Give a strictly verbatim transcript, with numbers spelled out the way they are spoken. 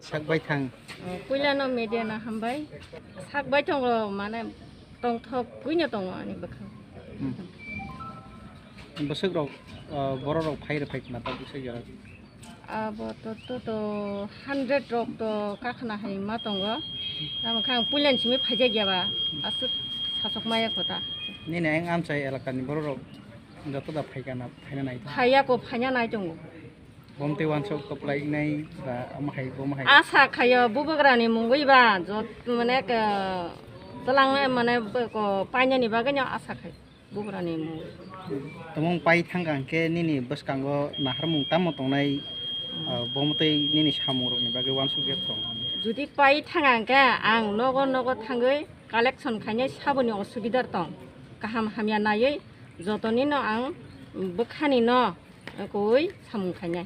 Sak baithang. Puilano media no hambai. Sak baithang rok mane tongthok buino tongo ani bwkhang. Hmm. Bwswk rok, ah, borok rok phai rw phai khna ta bwswk jora. Abo to, to, to hundred rok to kakhna hai ma tongo. Tamo khe ang puilani simi phaijak ya ba, aswk sasok maya kho ta. Nini ang amchai elakani borok rok joto da phaikha na, phaina nai ta. Phaiya ko, phaina nai tongo. Bom tei wansok koplai nai ba omo hai, bomo hai. Asa khayo bubagrani mungwi ba jot mane ke tlang mane ko painani bagwi no asa khai. Bugrani mung. Tongmung pai thangkha hwnkhe nini bwskango naharmung tamo tongnai, ah, bomo tei nini samungrokni bagwi uansukya tong? Jodi pai thangkha hwnkhe ang nogo nogo thangwi collection khainai saboni osubidar tong. Kaham hamya naiwi jotonino ang bwkhani no koi samung khainai.